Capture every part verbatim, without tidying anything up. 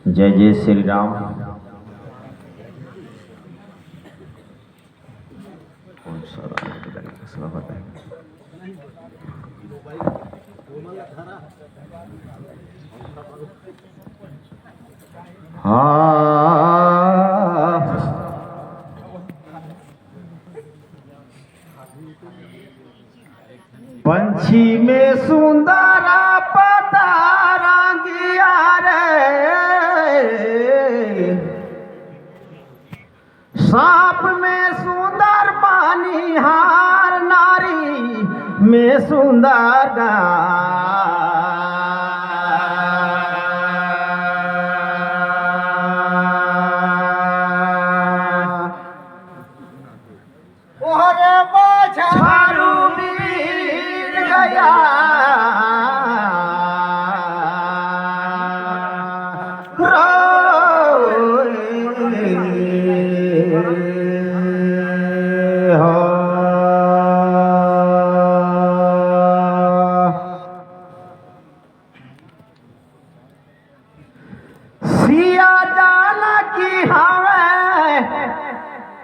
जय जय श्री राम। कौन सा राग है? हाँ। पंछी में सुंदर पतरंगिया रे, सांप में सुंदर पानिहार, नारी में सुंदर गाय। ओहरे बछरू मिल गया। रोए हो। सिया जानकी हवे,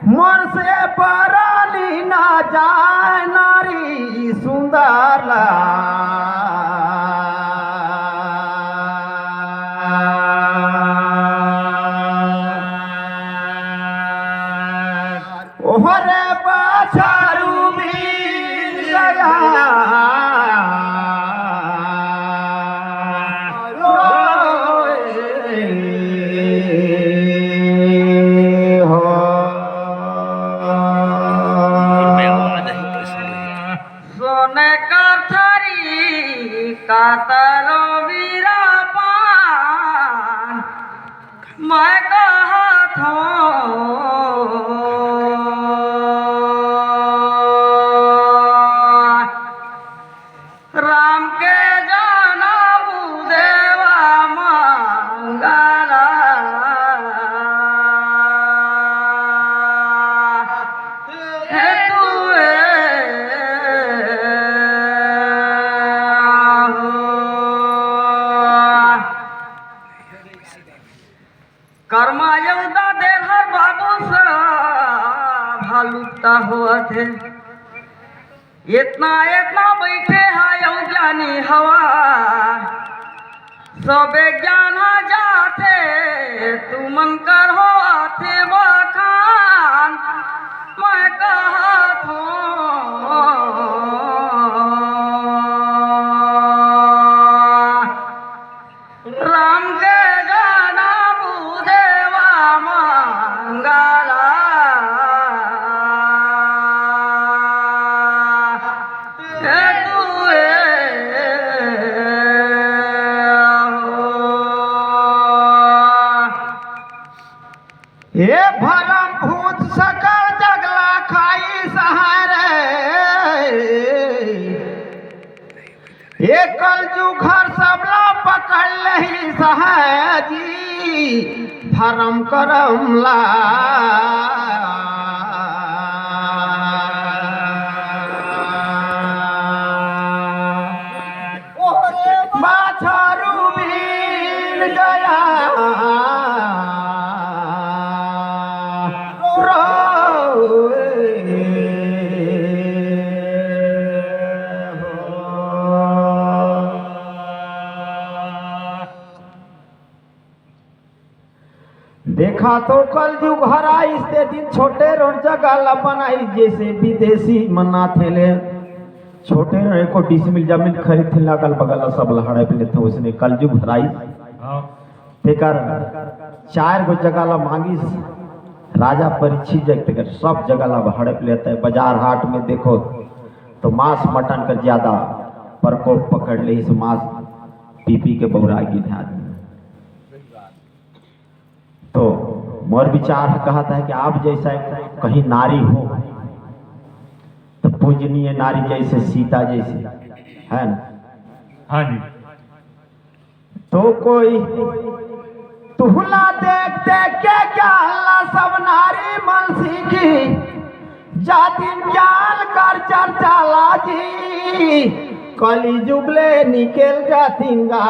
मोर से परानी ना जाए, नारी सुंदर ला। ओहरे बछरू मिल गया। रोए हो। सोने का थारी का तरो वीरा पान। मैं कहत हों, राम के जानबू देवा मंगला, हे तुए हो। कर्मा अउ दादेर हर बाबू सब लुप्त होवत हे। एतना एतना बइठे हव अउ ज्ञानी हवा, सबे ज्ञान ह जाथे, तुमन कर होवथे बखान। मैं कहत हों, राम के जनम देवा मंगला, हे तुए हो। ए भरम भूत सकल जगला खाई सहारे। ए कलजुग हर सबला पकड़ लेही सहाय जी, भरम करम ला। बाछरू मिल गया। रोए हो। देखा तो कलजुग हर आइस ते दिन छोटे रोड जगह ला बनाई, जैसे विदेशी मन आथे ले छोटे रोड एको डिसमिल जमीन खरीद थे, अगल बगल ला सब ला हड़प लेथे, वैसने कलजुग हर आइस। हाँ। तेकर चार गो जगह ला मांगिस राजा परीक्षित जग, तेकर सब जगह ला हड़प लेथे। बाजार हाट में देखो तो मांस मटन कर ज्यादा प्रकोप पकड़ लेहिस, मांस पी पी के बौरा गिन हे आदमी। तो मोर विचार ह कहत हे कि आप जैसा कहीं नारी हो तो पूजनीय नारी जैसे सीता जैसे, है ना? हाँ जी। तो कोई तुहला देख देख के ज्ञान ला सब नारी मन सीखी, जातिन ज्ञान कर चर्चा लाजी, कलजुग ले निकल जातिन गा।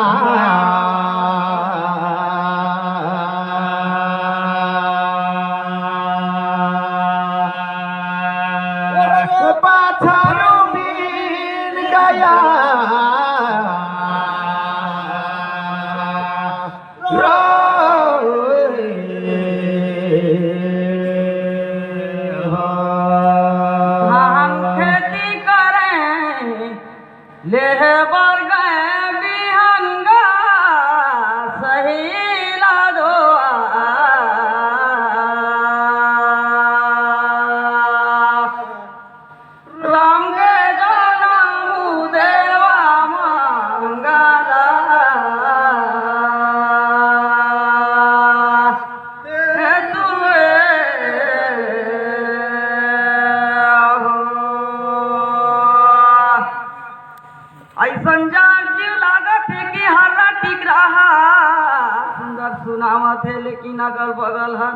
नावत हे, लेकिन अगल बगल ह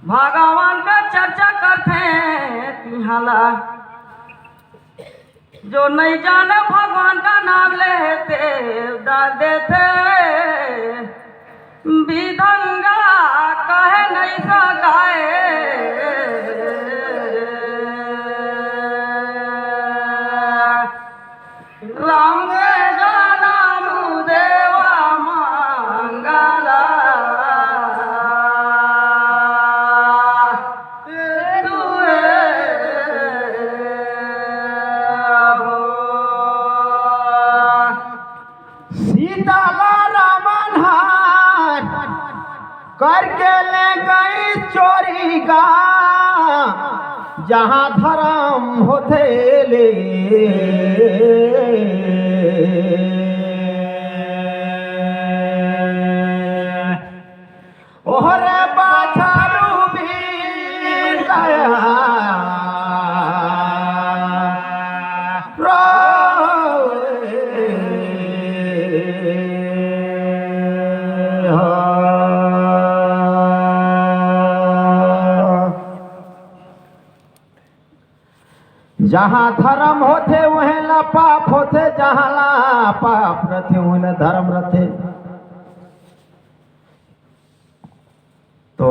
भगवान का चर्चा करथे तिहा ला। जो नहीं जाने भगवान का नाम लेथे, डाल देथे बिधंगा, कहे नहीं सकाए। राम के जनम देवा मंगला। सीता ला रावण हर करके ले गई चोरी गा, जहाँ धर्म होथे ले। ओहरे बाछरू बीन गया। जहाँ धर्म होथे, उहें ला पाप होथे, जहाँ ला पाप रथे, उहें ला धर्म रथे। तो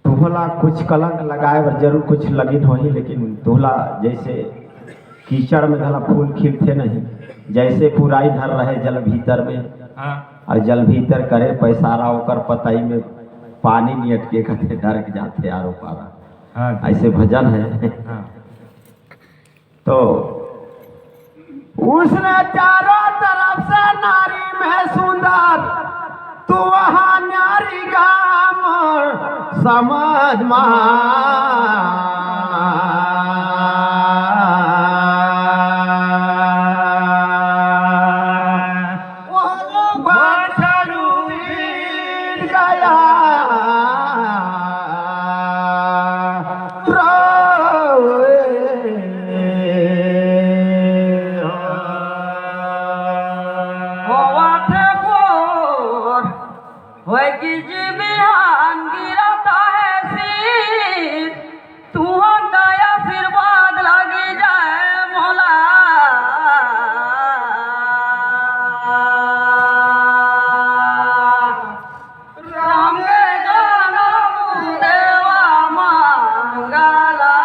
तुहला कुछ कलंक लगाए बर जरूर कुछ लगिन होही, लेकिन तुहला जैसे कीचड़ में घला फूल खिलथे नहीं, जैसे पुराई धर रहे जल भीतर में, हाँ। और जल भीतर करे पैसारा ओकर पतई में पानी नियट के कथे ढरक जाथे आरो पारा। हाँ। ऐसे भजन है। हाँ। तो उसने चारों तरफ से नारी में सुंदर, तू वहाँ नारी गाम समझ मा। बाछरू बीन गया। रोए। होवत भोर, होय कि जी बिहान गिरत हे शीत, तुहन का आशीर्वाद लगी जाए मोला। राम के जनम देवा मंगला।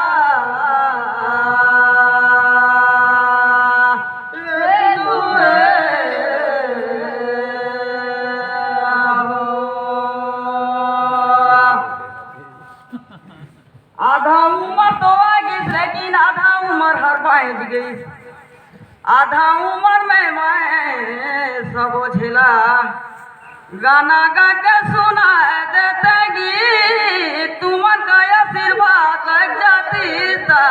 आधा उमर तो आ गिस, लेकिन आधा उमर हर बाँच गिस। आधा उमर में मैं सबो झेला गाना गा के सुना देते गीत, तुमन का आशीर्वाद लग जाती ता।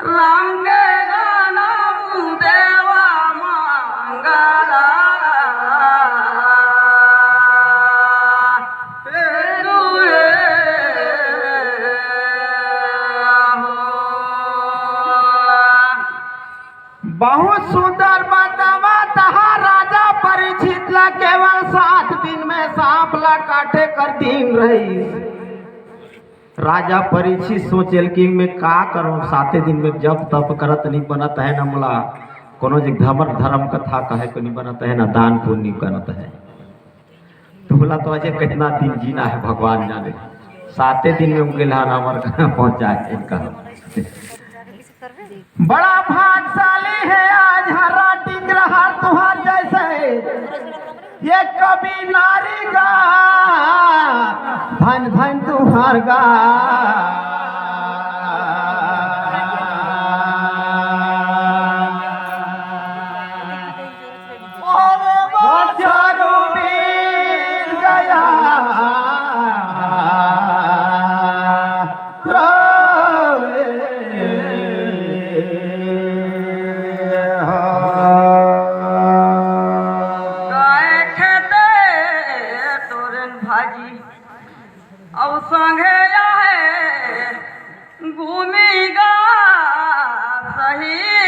राम के जनम देवा मंगला। बहुत सुंदर बतवा तहा राजा परीक्षित ला केवल सात दिन में सांप ला काटे कर दिन रही। राजा परीक्षित सोचेल कि मैं का करूं, साते दिन में जप तप करत नहीं बनत है, ना मोला कोनो जे धमर धर्म कथा कहे को नहीं बनत है, ना दान पुण्य करत है। तुमला तो अजय कितना दिन जीना है, भगवान जाने। साते दिन में उनके लिए अमर पहुंचाए इनका। बड़ा भागशाली है आज हरा टिंगरा तुहार जैसे, ये कवि नारी गा, धन धन तुहार गा। अरे बाछरू बीन गया। गाय खेते तोरन भाजी, अउ संगे आहे घूमी गा सही।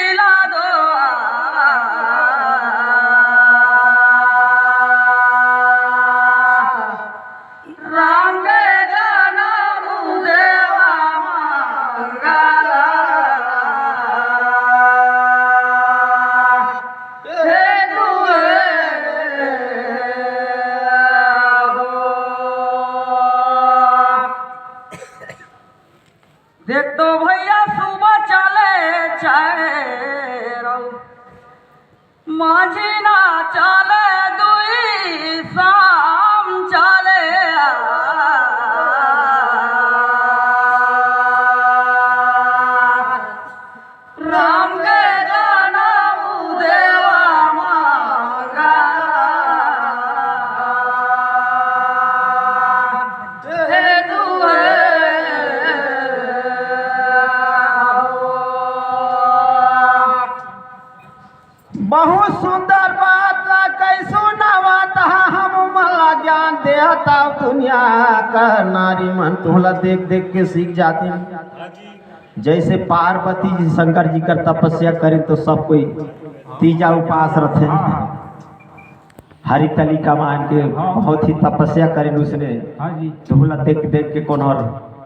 माझी ना चाले दुई साम चाले। राम के जनम देवा मंगला। हे दुहे। बहुत सुंदर बात ला कइसो नवात हा, हम मन ला ज्ञान देहत हा दुनिया का नारी मन, तुहला देख देख के सीख जाते। जैसे पार्वती जी शंकर जी कर तपस्या करें तो सब कोई तीजा उपास रथे। हरितलिका मान के बहुत ही तपस्या करें उसने। हाँ जी। तुहला देख देख के कौन और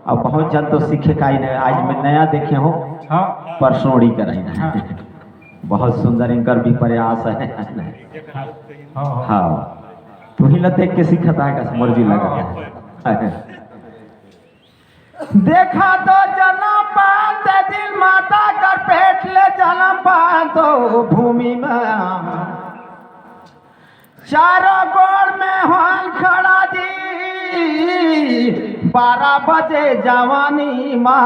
अब बहुत जन तो सीखे का ही नहीं। आज मैं नया देखे हूँ। हाँ। परसोड़ी कराई ना। हाँ। बहुत सुंदर इनकर भी प्रयास है। हाँ, हाँ। हाँ। तुही ला देख के सीखत आहे का समझ भी लगा है। देखा तो जनम पान ते दिन माता कर पेट ले जनम पान तो भूमि में चारों गोड़ में होन खड़ा जी, बारह बजे जवानी मा।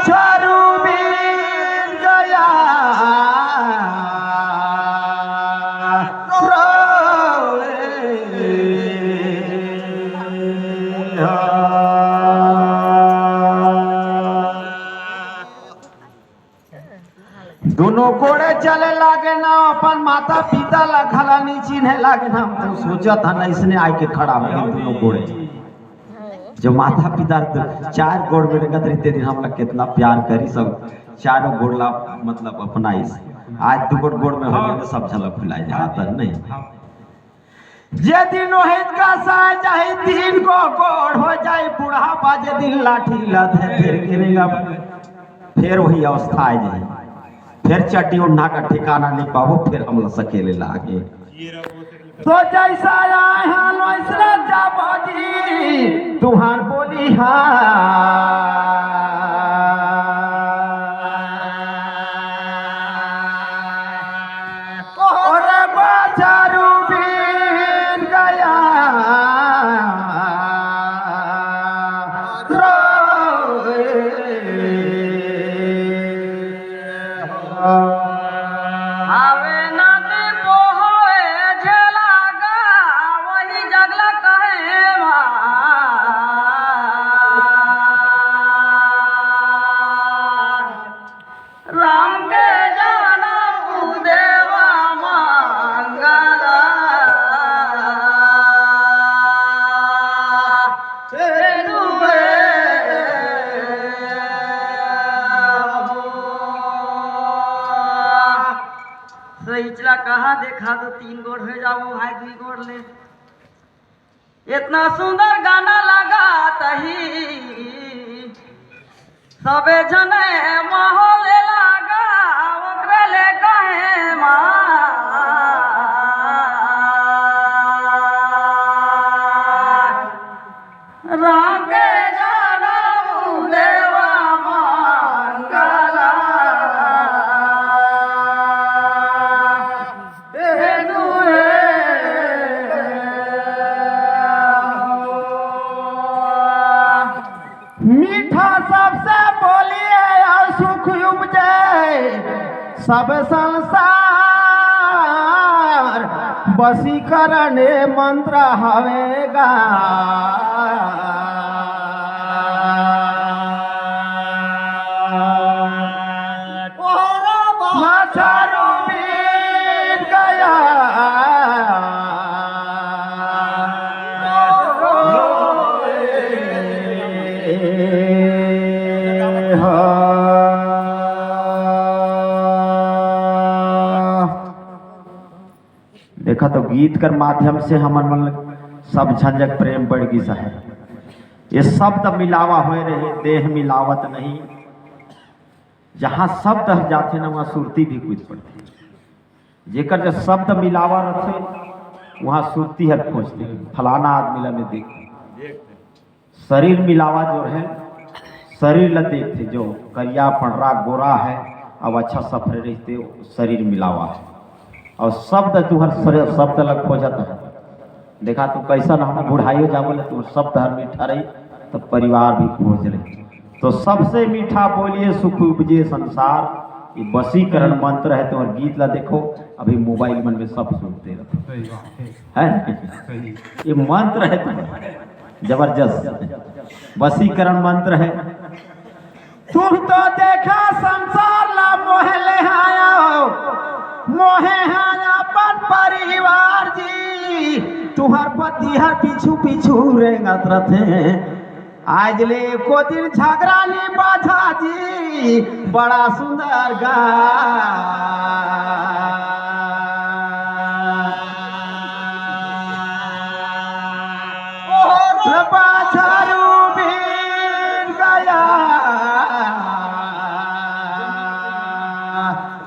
चारू बीन गया। दोनों गोड़े चले लागे ना, अपन माता पिता ला घला नहीं चिन्हे लागे ना। हम तो सोचत हन, इसने आके खड़ा हो गए दोनों गोड़े। जो माता पिता तो चार गोड़ में रंगत रहते दिन, हमला कितना प्यार करी सब, चारों गोड़ ला मतलब अपनाइस। आज दू गोड़ गोड़ में हो गए, सब झलक फुलाए जाता नहीं। जे दिन ओहित का साय जाही, तीन गो गोड़ हो जाई बुढ़ापा, जे दिन लाठी लथे फिर गिरेगा, फिर वही अवस्था आ जाए, फिर चड्डी ओढ़ना का ठिकाना नहीं पाबो, फिर हम लसकेले लागे। तो जैसा आए हैं वैसने जाबो जी, तुहार बोली हा। तोहरे बाजारू बीन गया रोए। आवे नदी पोहोए झेला गा, वही जगला कहे मा। राम के जनम देवा मंगला। हे दुबे हो। सहीचला कहा देखा तो तीन गोड़ हो जाबो भाई, दुई गोड़ ले। इतना सुंदर गाना लगा तही, सबे जने माहौल लगा, ओकरे ले कहे माँ। राम के जनम देवा मंगला। मीठा सबसे बोलिए और सुख उपजे सब संसार, बसीकरण मंत्र हवेगा। देखा तो गीत कर माध्यम से हमन मन सब झंझक प्रेम बढ़ गिस हे। ये शब्द मिलावा होए रहे, देह मिलावत नहीं। जहाँ शब्द हर जाथे ना, वहाँ सुरती भी कूद पड़थे। जेकर जब शब्द मिलावा रथे, वहाँ सुरती हर खोजथे, फलाना आदमी ला मैं देख। शरीर मिलावा जो है, शरीर ला देखथे, जो करिया, पंडरा, गोरा है, अब अच्छा सफरे रहिथे, शरीर मिलावा है। और शब्द तुहर शरीर, शब्द ला खोजत है। देखा तू कैसन, हम बुढ़ाइयो जाबो ले, तू शब्द हर मीठा रही, तो परिवार भी खोज रही। तो सबसे मीठा बोलिए सुख उपजे संसार, ये वशीकरण मंत्र है। तुम्हारे गीत ला देखो, अभी मोबाइल मन में सब सुनते रहते। सही बात है। है? सही। ये मंत्र है तुम्हारा, जबरदस्त वशीकरण मंत्र है। तुम तो देखा संसार ला मोह ले आयो, मोहे हाँ अपन परिवार जी। तुहर पति हर पीछू पीछू रेंगत रथे, आज ले एको दिन झगड़ा नी बाझा जी, बड़ा सुंदर गा। बाछरू बिन गया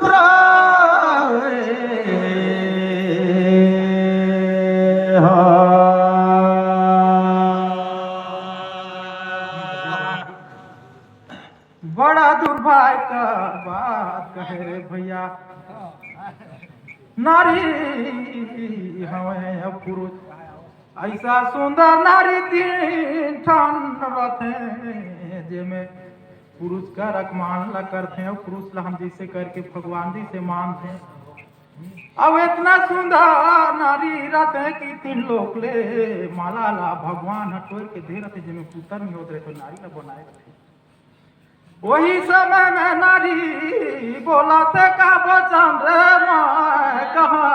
रोए हो। बड़ा दुर्भाग्य का बात कहे रे भैया, नारी हवे अब पुरुष। ऐसा सुंदर नारी तीन ठन रथे, जेमे पुरुष कर अपमान ला करथे, अउ पुरुष ला हम जैसे करके भगवान जी से मानथे। अब इतना सुंदर नारी रथे कि तीन लोक ले माला ला भगवान ह टोर के दे रथे, जेमे पुत्र नहीं होत रहे तो नारी ला बनाए रथे। वही समय में नारी बोलथे का वचन रे मैं कहाँ।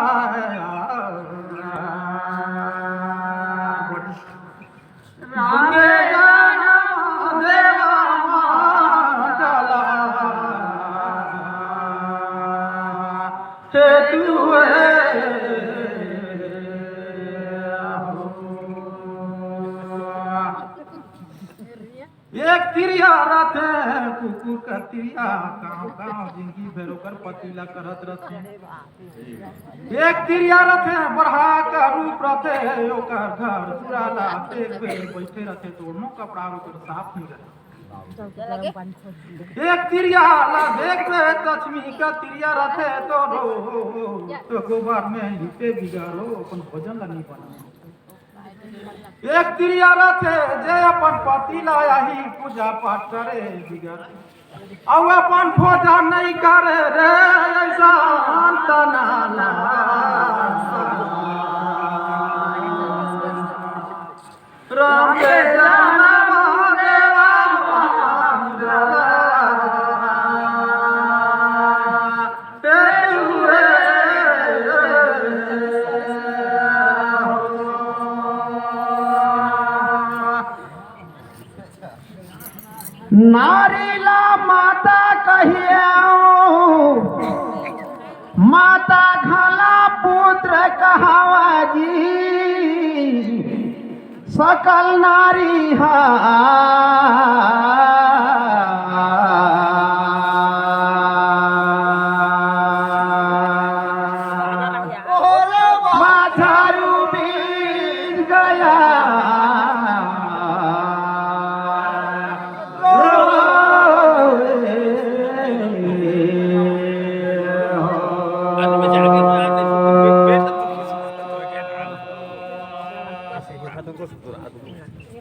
राम के जनम देवा मंगला हे तू हे। एक तिरिया रथे कुकुर का तिरिया, गाँव गाँव जिंदगी भर ओकर पति ला करत रथे। एक तिरिया रथे बरहा का रूप रथे, ओकर घर चुराला, एक बेर बैठे रथे तो ओढ़नो कपड़ा ओकर साफ नहीं रहे। एक तिरिया ला देखबे लक्ष्मी का तिरिया रथे तो रो, तो गोबर में लिपे बिगाड़ो, अपन भोजन ला नहीं बना। एक तिरिया रथे जे अपन पति ला आही पूजा पाठ करे बिगर, अउ अपन भोजन नहीं करे रे, ऐसा अंत ना ला। राम के जनम देवा मंगला। नारी ला माता कहियो, माता घला पुत्र कहावा जी। सकल नारी हा बाछरू बिन गया।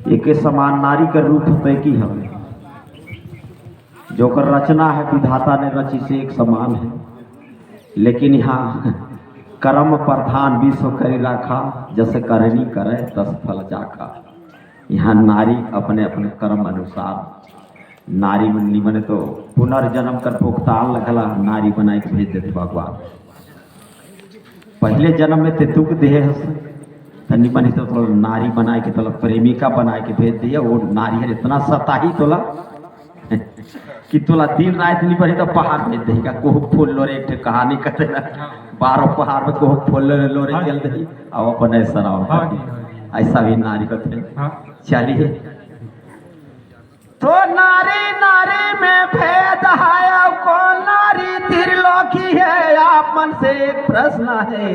एके समान नारी कर रूप होते की हवे, जोकर रचना है विधाता ने रची से एक समान है, लेकिन यहाँ कर्म प्रधान विश्व करी राखा, जस करनी करे तस फल चाखा। यहाँ नारी अपने अपने कर्म अनुसार नारी मन निमन तो पुनर्जन्म कर भुगतान लगला नारी बनाए के भेज देते भगवान। पहले जन्म में ते दुख देहे हस, त निमन ही तो तोला नारी बनाए के, तोला प्रेमिका बनाए के भेज दिया। वो नारी हर इतना सताही तोला कि तोला दिन रात नहीं बढ़े तो पहाड़ भेज देही का। कोहू फूल लो रे, एक ठे कहानी कहते ना, बारह पहाड़ में कोहू फूल लो रे, लो रे हाँ। चल देही, अब अपन ऐसा रहो हाँ करके। जी, हाँ जी। ऐसा भी नारी कहते हैं। हाँ। चलिए, तो नारी नारी में भेद है, अब कौन नारी त्रिलोकी है? आप मन से एक प्रश्न है।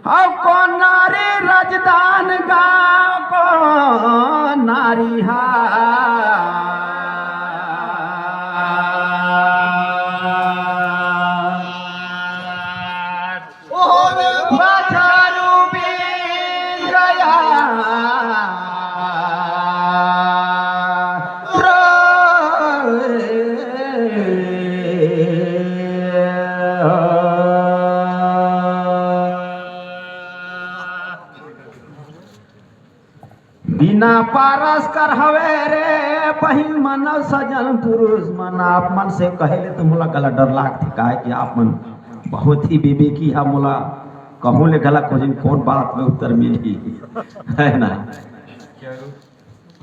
अउ कोन नारी रजदान गाँव, कोन नारी हा। बछरू बीन गया रो। बिना पारस कर हवे रे बहिन मन, सजन पुरुष मन, आप मन से कहे ले तो मोला गला डर लागथे, काहे कि आप मन बहुत ही विवेकी हा। मोला कहूँ ले गला खोजिन, कौन बात में उत्तर मिलही, है ना?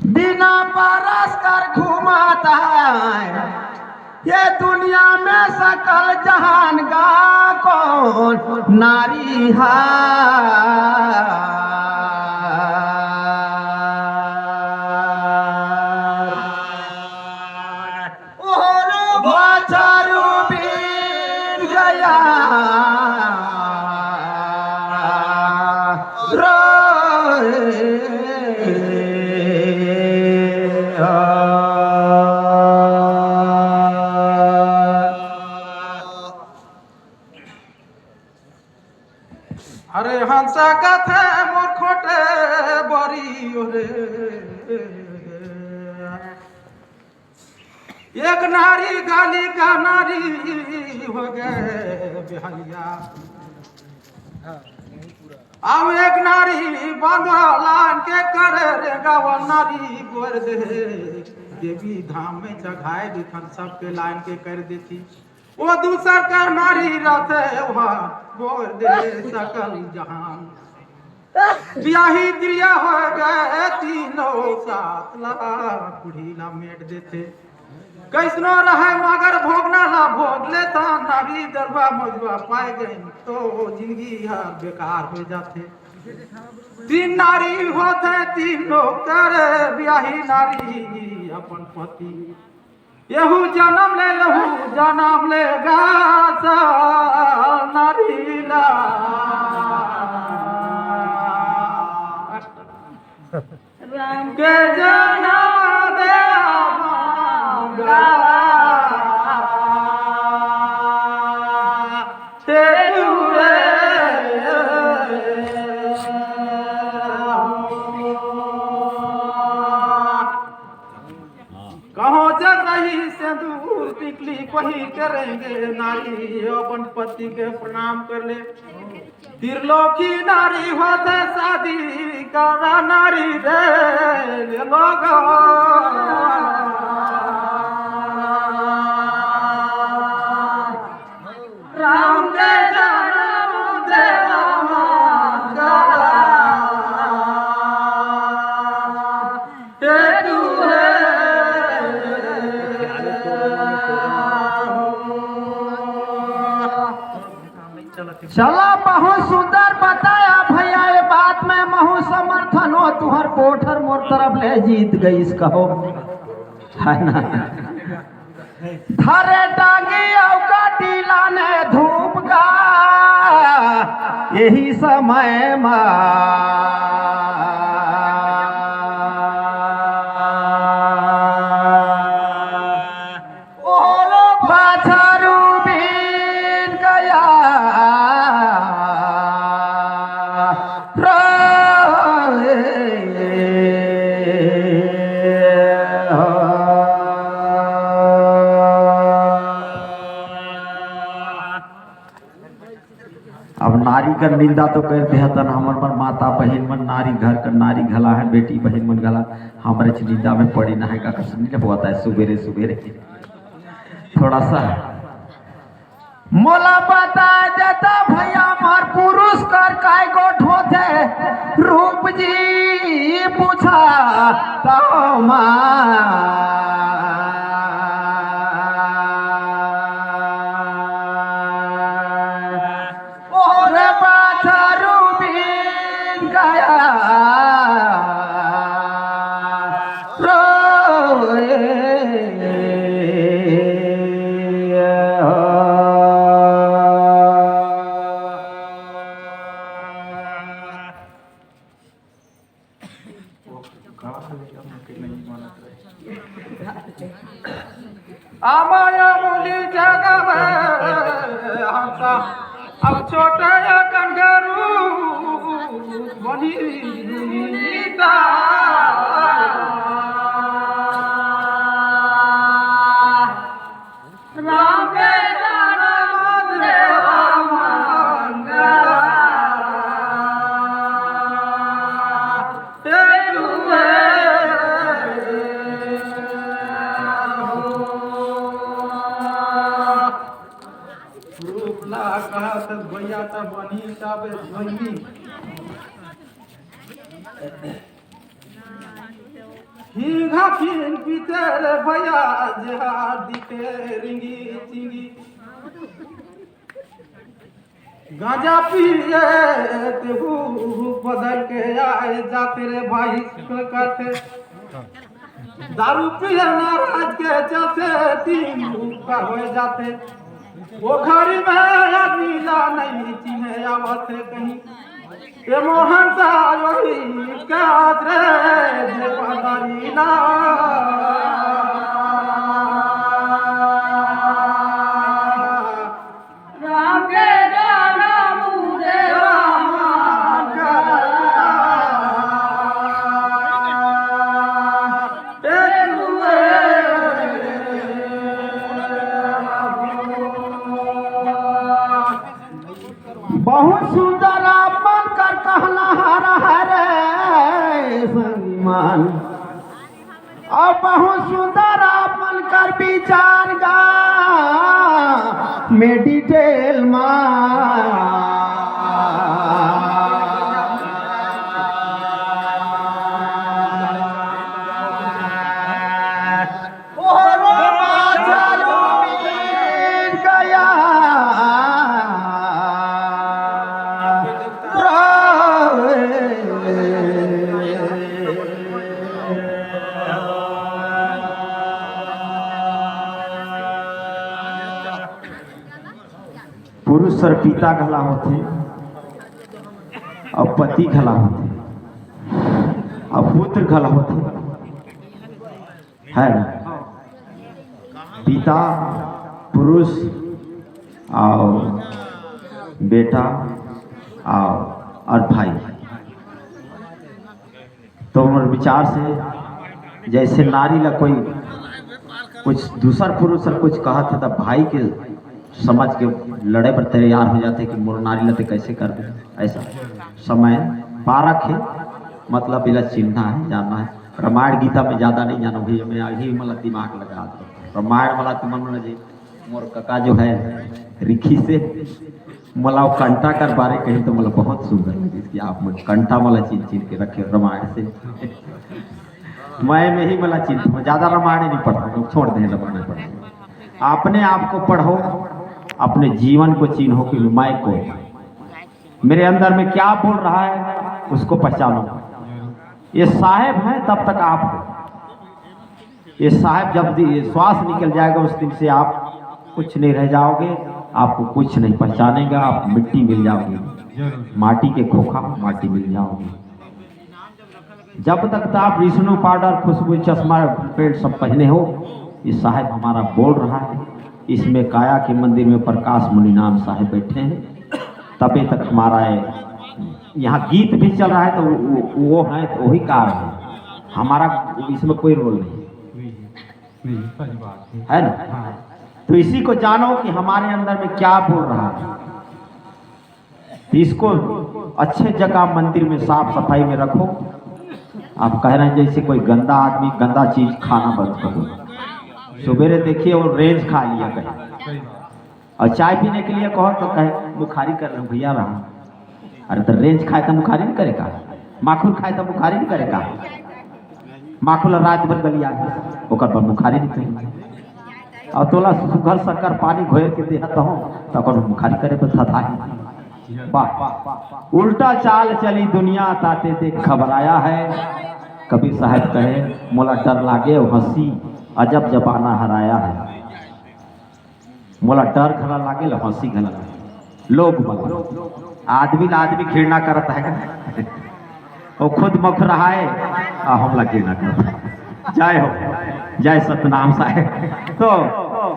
बिना पारस कर घूमत हे ये दुनिया में सकल जहान गा, कोन नारी हा। बछरू बीन गया रो। अरे हंसा कथे मोर खोटे बरी रे, एक नारी गाली का नारी हो गए बिहलिया। अब एक नारी बांधो लान के करे रे गावा नारी गोर दे, देवी धाम में चढ़ाए दिखन सबके लान के कर देती। वो दूसर का नारी रहते वहाँ गोर दे सकल जहान। बियाही तिरिया हो गए तीनों साथ ला कुढ़ी ला मेट देते। कैसनो रहे मगर भोगना ला भोग लेता, नारी दरबा मजुआ पाए गए तो जिंदगी हर बेकार हो जाते। तीन नारी होते तीनों करे बियाही नारी अपन पति। यहू जन्म ले, यहू जन्म ले गा सा नारी ला। राम के जन्म दे मांगा से दूरे। कहो जब रही सिंदूर टिकली पहिर के रहेंगे नारी, अपन पति के प्रणाम कर ले। त्रिलोकी नारी होते शादी करा नारी रे, रे लोग। राम के जन्म देवा मंगला। चला, बहुत सुंदर बताया भैया, ये बात में महू समर्थन हो, तुहर कोठर मोर तरफ ले जीत गईस कहो, है ना? धरे टांगी अउ काटी लाने धूप गा, यही समय मा बछरू बीन गया रो। अब नारी कर निंदा तो कर देहतन, हमर मन माता बहिन मन, नारी घर कर नारी घला है, बेटी बहिन मन घला, हमरे च निंदा में पड़ी ना है का, कसम नहीं होता है सुबेरे सुबेरे। थोड़ा सा मोला बता देता भैया, मार पुरुष कर काय गोठ होथे, रूप जी पूछा तो मार। ओरे बछरू बीन गया रोए। आमाया बोली जगह में हमका अब छोटे अकन गरू बनी दुनिता। राम के जन्म देवा मंगला। रूप ला कहत भैया त बनी तब बनी। हिंगा फिन पीते रे भैया, जे हार दिते रिंगी चिंगी। गांजा पिए तेहू बदल के आए जाते रे भाई, कहते दारू पिए महाराज के चलते तीन का हो जाते। वो घड़ी में आदमी ला नहीं चिन्हे आवत है कहीं। ए मोहन सायोरी कात रे जे पदारी ला। राम के गाना मुझे राम का। ए तू ए। बहुत सुंदर आप मन कर कहना हर हरे श्रीमान। और बहुत सुंदर आप मन कर विचार गा में डिटेल मा। पुरुष हर पिता घला होथे, अउ पति घला होथे, अउ पुत्र घला होथे, है ना? पिता, पुरुष, अउ बेटा, अउ, अउ भाई। तो हमर विचार से जैसे नारी ला कोई कुछ दूसर पुरुष ला कुछ कहत हे, तब भाई के समझ के लड़े बर तैयार हो जाथे कि मोर नारी ला ते कैसे कर दे। ऐसा समय पारक हे, मतलब एला चिन्हना हे, जानना हे। रामायण गीता में ज्यादा नहीं जानो भैया, मैं अभी मतलब दिमाग लगा दो। रामायण वाला तुमन मन जी मोर कका जो है रिखी से मोला वो कंटा कर बारे कही तो मोला बहुत सुंदर लगिस कि आप मन कंटा मोला चिन चिन के रखे रामायण से। मैं में ही मोला चिन, मैं ज्यादा रामायण नहीं पढ़ता हूँ, छोड़ दे रामायण पढ़ना। अपने आप को पढ़ो, अपने जीवन को चिन्हो कि मैं कौन, मेरे अंदर में क्या बोल रहा है, उसको पहचानो। ये साहेब हैं तब तक आप हो। ये साहेब जब दि-, ये श्वास निकल जाएगा, उस दिन से आप कुछ नहीं रह जाओगे, आपको कुछ नहीं पहचानेगा, आप मिट्टी मिल जाओगे, जरूर। माटी के खोखा, माटी मिल जाओगे। जब तक तो आप विष्णु पाउडर, खुशबू, चश्मा, पेंट सब पहने हो, ये साहेब हमारा बोल रहा है। इसमें काया के मंदिर में प्रकाश मुनि नाम साहेब बैठे हैं, तबे तक हमारा ये यहाँ गीत भी चल रहा है तो वो, वो है तो वही कारण है। हमारा इसमें कोई रोल नहीं। नहीं, नहीं, सच बात है। है ना? हाँ। तो इसी को जानो कि हमारे अंदर में क्या बोल रहा है। तो इसको अच्छे जगह मंदिर में साफ सफाई में रखो। आप कह रहे हैं जैसे कोई गंदा आदमी गंदा चीज खाना बंद कर दो। सवेरे देखिए वो रेंज खा लिया कहीं। सही बात। और चाय पीने के लिए कहो तो कहे, "मुखारी कर रहे हो भैया, रहा।" अरे तो रेंज खाए तो मुखारी नहीं करेगा, माखुर खाए तो मुखारी नहीं करेगा। माखुर ला रात भर गलिया है, ओकर पर मुखारी नहीं करेगा। और तोला सुघर शक्कर पानी घोर के देहत हो, तो ओकर मुखारी करे पर थथा है। वाह, उल्टा चाल चली दुनिया, ताते देख घबराया है। कबीर साहब कहे, "मोला डर लागे और हंसी, अजब जमाना हराया है।" मोला डर घला लागे, ला हंसी घला लागे। लोग मन, आदमी ला आदमी घृणा करत है का? वो खुद मुख रहाय, आ हमला के ना कर। जय हो, जय सतनाम साहेब। तो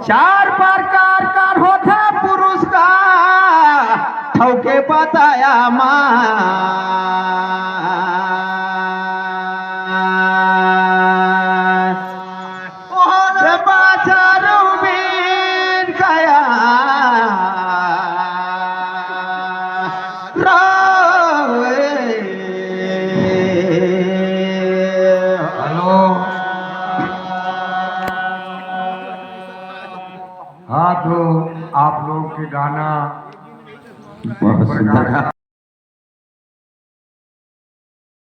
चार प्रकार का होता पुरुष का, ठौके बताया माँ। ओहर बाजारू बीन काया रोए। हेलो। हाँ, तो आप लोग के गाना बहुत सुंदर है।